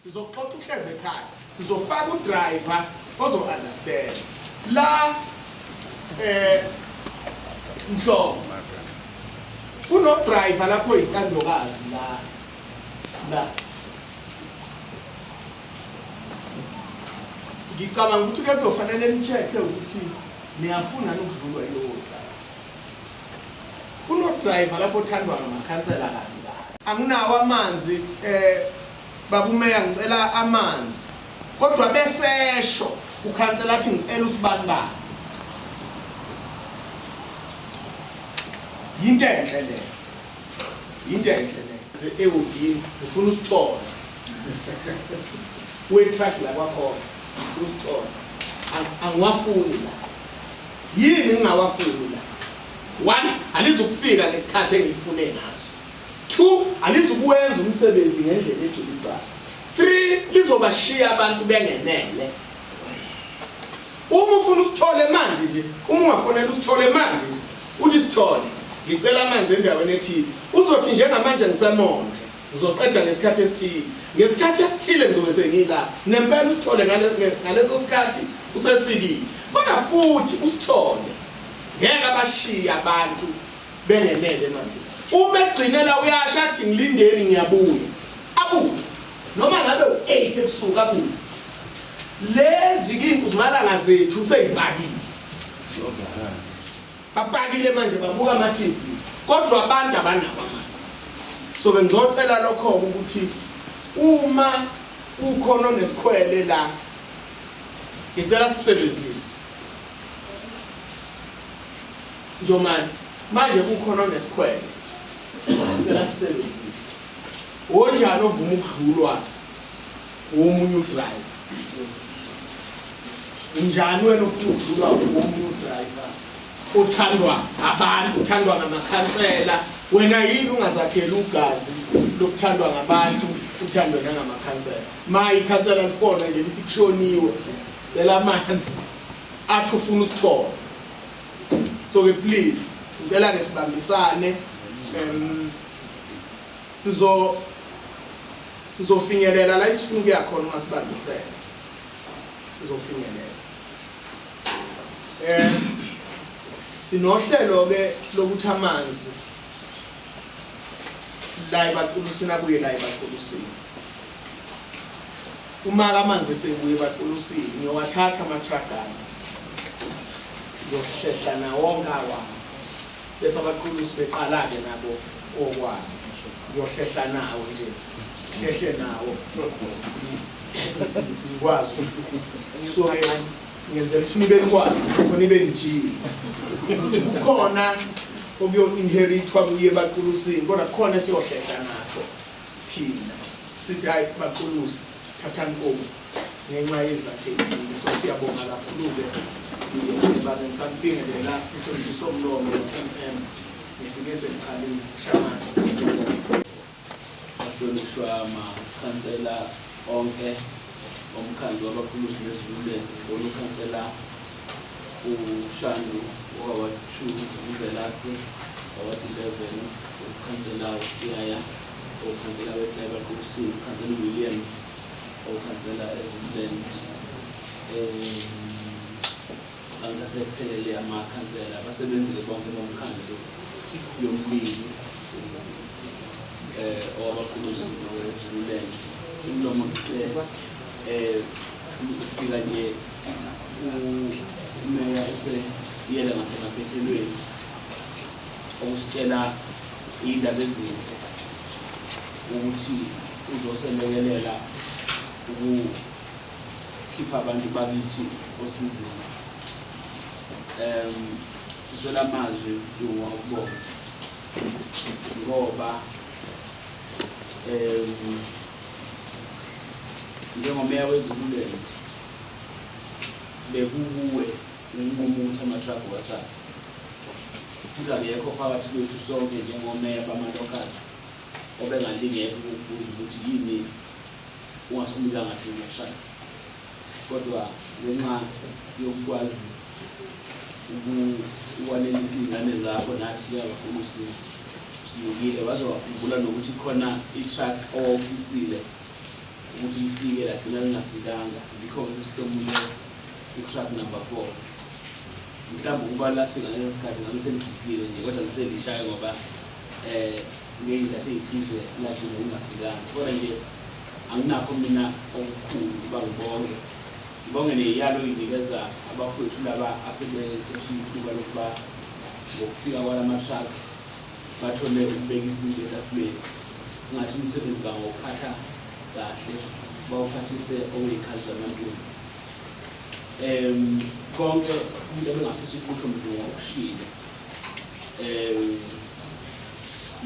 Sizoxoxa uhleze ekhaya. Sizofaka udriver ozo understand. La eh Mhlobo. Kuno driver lapho intandokazi la. La. Ngicabanga ukuthi kuzofanele ni-check-e ukuthi niyafuna ukudlulwa yilowo driver. Kuno-driver lapho othandwa ngamakhansela kabi kabi. Anginawo amanzi eh baba umeya ngicela amanzi. Kodwa besesho ukhansela athi ngicela usibani bani. Yinto enhle leyo. Yinto enhle leyo. Ewodini ngifuna usithole. We-truck la kwakhona. Usithole. Angiwafuni la. Yini ngingawafuni la? One, alizukufika ngesikhathi engifune ngaso. Two, alizukuwenza umsebenzi ngendlela egculisayo. Three, lizobashiya abantu bengenele. Uma ufuna usithole manje nje, uma ungafonela usithole manje nje, uthi sithole, ngicela amanzi endaweni ethile. Uzothi njengamanje ngisemondle, ngizoqeda ngesikhathi esithile. Ngesikhathi esithile ngizobe sengila. Nempela usithole ngaleso sikhathi usefikile. Kodwa futhi usithole ngeke abashiye abantu bengenele emanzini. Uma egcinela uyasha athi ngilindeni ngiyabuya. Abuye. Noma ngabe u-8 ebusuku abuye. Lezi kinkuzimalanga zethu seyipakile. Bapakile manje babuka ama-TV kodwa abantu abanawo amanzi. So ke ngizocela lokho ukuthi uma ukhona onesikhwele la ngicela sisebenzise Njomani manje kukhona onesikhwele ngicela sisebenzise wonjani ovuma ukudlulwa womunye udriver unjani wena ofuna ukudlulwa womunye udriver uthandwa abantu uthandwa ngamakhansela wena yini ungazakheli ugazi lokuthandwa ngabantu uthandwe nangamakhansela ma ikhansela lifona nje lithi kushoniwe cela amanzi athi ufuna usithole so ke please ngicela ke sibambisane um sizo sizofinyelela la isifuna ukuya khona uma sibambisene sizofinyelela eh sinohlelo ke lokuthi amanzi la ebaqulusini abuye la ebaqulusini uma amanzi esebuye ebaqulusini ngiyowathatha ama-truck ami ngiyohlehla nawonke awami bese abaqulusi beqala-ke nabo okwabo ngiyohlehla nawo nje hlehle nawo ngikwazi so-ke ngenzela ukuthi nibe nikwazi khona ibe nijile ukuthi kukhona okuyo-inherithwa kuye ebaqulusini kodwa kukhona esiyohlehla nakho thina sithi hhayi baqulusi thathani oku ngenxa yezathu ey'thile so siyabonga kakhulu-ke babe ngisakubingelela mfundisi somlomo no-mm ngifike sekuqalile shamasi Bahlonishwa amakhansela onke omkhandlu wabakhulusi neziluleko ngibona ukhansela uShandu owaward 2 uMvelase waward 11 ukhansela uSiyaya okhansela weClever Qubusini ukhansela uWilliams okhansela eZululand um Ngicabanga sekuphelele amakhansela abasebenzile bonke bomkhandlu yomibili eh owabakhuluzi noweZululand umlomo sihle eh ufika nje umeya useyela ngasemaphethelweni okusitshela iy'ndaba ezinhle ukuthi uzoselekelela ukukhipha abantu bakithi osizini um siswela amazwi ngokubonga ngoba um njengomeya weZululand bekukuwe unquma ukuthi ama-truck wasaphi futhi akekho phakathi kwethu sonke njengomeya bama-locals obengalingeka ukukubuza ukuthi yini ungasinikanga thina truck kodwa ngenxa yokukwazi ukwanelisa iy'ngane zakho nathi njengabafuna silungile waze wakhumbula nokuthi khona i-truck owawufisile Ukuthi lifike lagcina lingafikanga, yikho-ke sesihlomule i-truck number 4. Mhlawumbe ukuba lafika ngaleso sikhathi ngabe seligugile nje, kodwa liselishaye ngoba ngey'nzathu ey'thize lagcina lingafikanga. Kodwa nje anginakho mina okukhulu ukuba ngibonge. Ngibonge ney'yalo ey'nikeza abafowethu laba asebethatha ithuba lokuba ngokufika kwalama-truck bathole ukubeka isinto etafuleni. Ngathi umsebenzi bangawuphatha kahle, bawuphathise okuyikhathi zamantombi. Konke umuntu ebengafisa ukusho Mdungu okushile.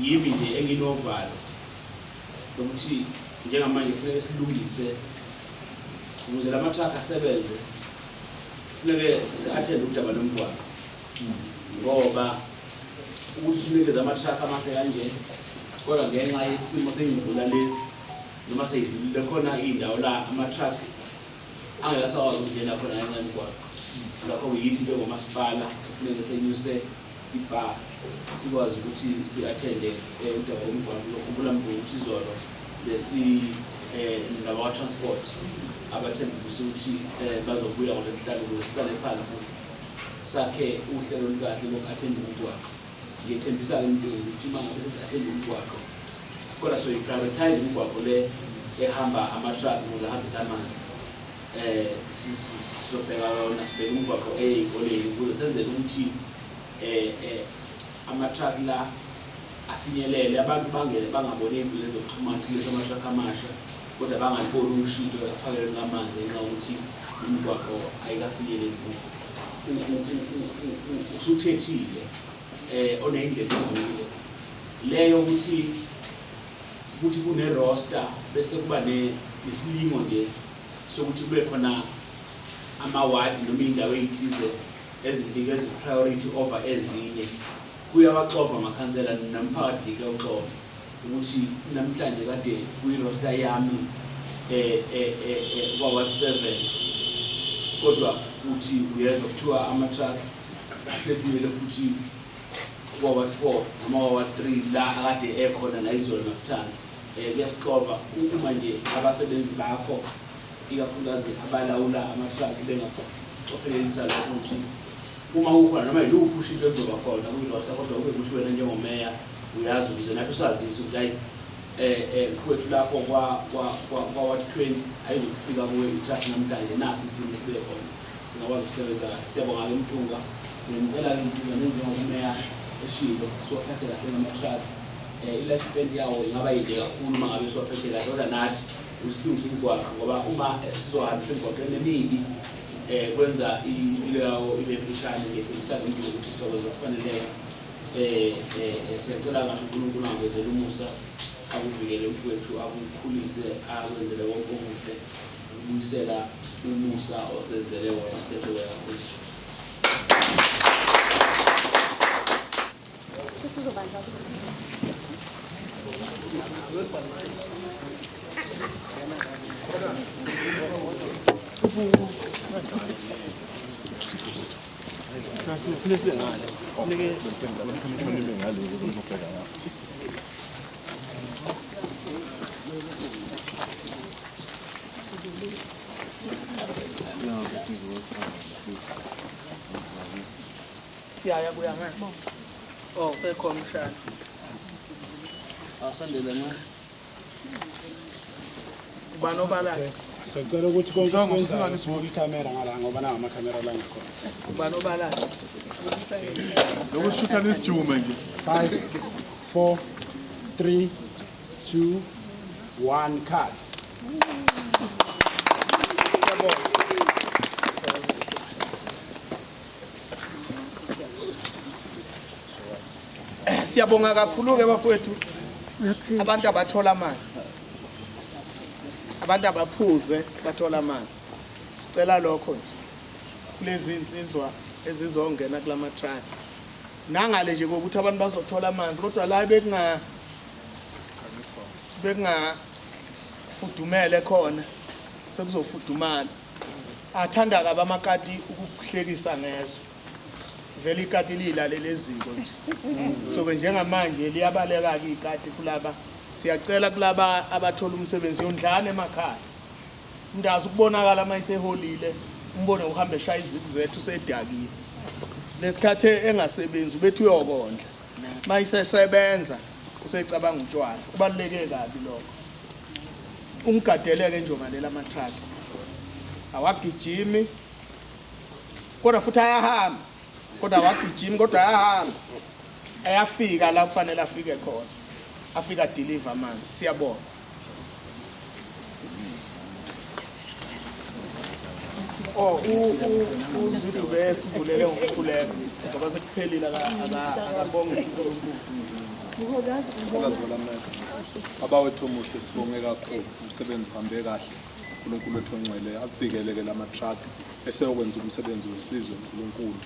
Yimi nje enginovalo lokuthi njengamanje kufuneka silungise ukuze la matruck asebenze, kufuneke si-athende udaba lomgwaqo, ngoba ukuthi sinikeze ama-truck amahle kanje, kodwa ngenxa yesimo seyimvula lesi noma seyidlulile khona iy'ndawo la ama-truck angeke asakwazi ukungena khona ngenxa yemigwaqo. Ngakho yithi njengomasipala kufuneke senyuse ibha sikwazi ukuthi si-athende udaba lomgwaqo. Lokhumbula Mdu ukuthi izolo besi nabakwa-transport abathembisa ukuthi bazobuya ngolwesihlanu ukuze sihlale phansi sakhe uhlelo olukahle loku-athenda umgwaqo. Ngiyethembisa-ke Mdu ukuthi uma ngabe sesi-athenda umgwaqo, kodwa soyi-prioritize umgwaqo le ehamba ama-truck ukuze ahambise amanzi. Sizobheka yona, sibheke umgwaqo ey'koleni ukuze senzele ukuthi ama-truck la afinyelele abantu, bangaboni ey'nkundleni zokuxhumana ukuthi ama-truck amasha, kodwa bangaliboni ushintsho ekuphakelweni kamanzi ngenxa yokuthi imigwaqo ayikafinyeleli kubo. Usuthethile oneyindlela ezwile leyo ukuthi kune-roster bese kuba nesilingo nje sokuthi kube khona amawadi noma iy'ndawo ey'thize ezinikeza i-priority over ezinye. Kuyawaxova amakhansela nomphakathi, kuyawuxova ukuthi namhlanje kade kuyi-roster yami kwa-ward 7, kodwa uthi uyezwa kuthiwa ama-truck asebuyele futhi kwa-ward 4 noma kwa-ward 3 la akade ekhona nayizolo nakuthanda. Kuyasixova uma nje abasebenzi bakho, ikakhulukazi abalawula ama-truck, bengacophelelisa lokho ukuthi uma kukhona noma yiluphi ushintsho oluzoba khona kwi-roster, kodwa kube ukuthi wena njengomeya uyazi ukuze nathi usazise ukuthi hayi, mfowethu, lapho kwa-ward 20 ayizukufika kuwe i-truck namhlanje, nasi isimo esibe khona, singakwazi ukusebenza kahle. Siyabonga-ke Mthunga. Ngicela-ke Mthunga, nenjengoba eshilo, siwaphathe kahle ngama-truck. I-lifespan yawo ingaba yinde kakhulu uma ngabe siwaphethe kahle, kodwa nathi usilungise imigwaqo, ngoba uma sizohambisa emigwaqweni emibi kwenza impilo yawo ibe mfishane. Ngiyethembisa-ke Mntu ukuthi sizokwenza okufaneleyo. Siyacela ngasho uNkulunkulu angakwenzela umusa, akuvikele mfowethu, akukhulise, akwenzele konke okuhle, ukubuyisela umusa osenzele wona. Siyathokoza kakhulu. Siyaya kuya ngani? Oh, sekhona umshana. Awusondele nxa. Ubani obalayo? Sicela ukuthi konke sikwenzayo sibuke ikhamera ngala, ngoba nawo amakhamera la ngakhona. Ubani obalayo? Lokushutha nesijume nje. 5 4 3 2 1 cut. Siyabonga. Siyabonga kakhulu ke bafowethu. Abantu abathola amanzi. Abantu abaphuze bathola amanzi. Sicela lokho nje. Kulezi insizwa ezizongena kulama truck. Nangale nje kokuthi abantu bazothola amanzi, kodwa la bekunga fudumele khona sekuzofudumala. Athanda kabi amakati ukukuhlekisa ngezwe. Vele ikati liyilalela eziko nje. So ke njengamanje liyabaleka ke ikati kulaba Siyacela kulaba abathola umsebenzi yondlana emakhaya. Mntazi ukubonakala uma eseholile, umbone uhambe eshaya iziku zethu usedakile. Lesikhathi engasebenzi ubethi uyokondla. Uma isesebenza usecabanga utshwala. Kubaluleke kabi lokho. Ungigadeleke njengoba ama-truck. Awagijimi kodwa futhi ayahamba. Kodwa awagijimi kodwa ayahamba. Ayafika la kufanele afike khona. Afika deliver amanzi. Siyabonga. Oh, uZidu besivulele ngokukhuleka ngoba sekuphelile akabonge uNkulunkulu. Baba wethu omuhle sibonge kakhulu umsebenzi uhambe kahle. uNkulunkulu wethu ongcwele akuvikeleke lama-truck eseyokwenza umsebenzi wesizwe uNkulunkulu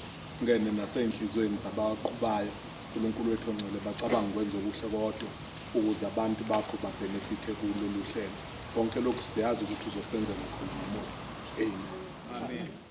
ngene nasey'nhliziyweni zabaqhubayo uNkulunkulu wethu ongcwele bacabanga ukwenza okuhle kodwa ukuze abantu bakho babhenefithe kulolu hlelo. Konke lokhu siyazi ukuthi uzosenzela khona ngomusa. Amen. Amen.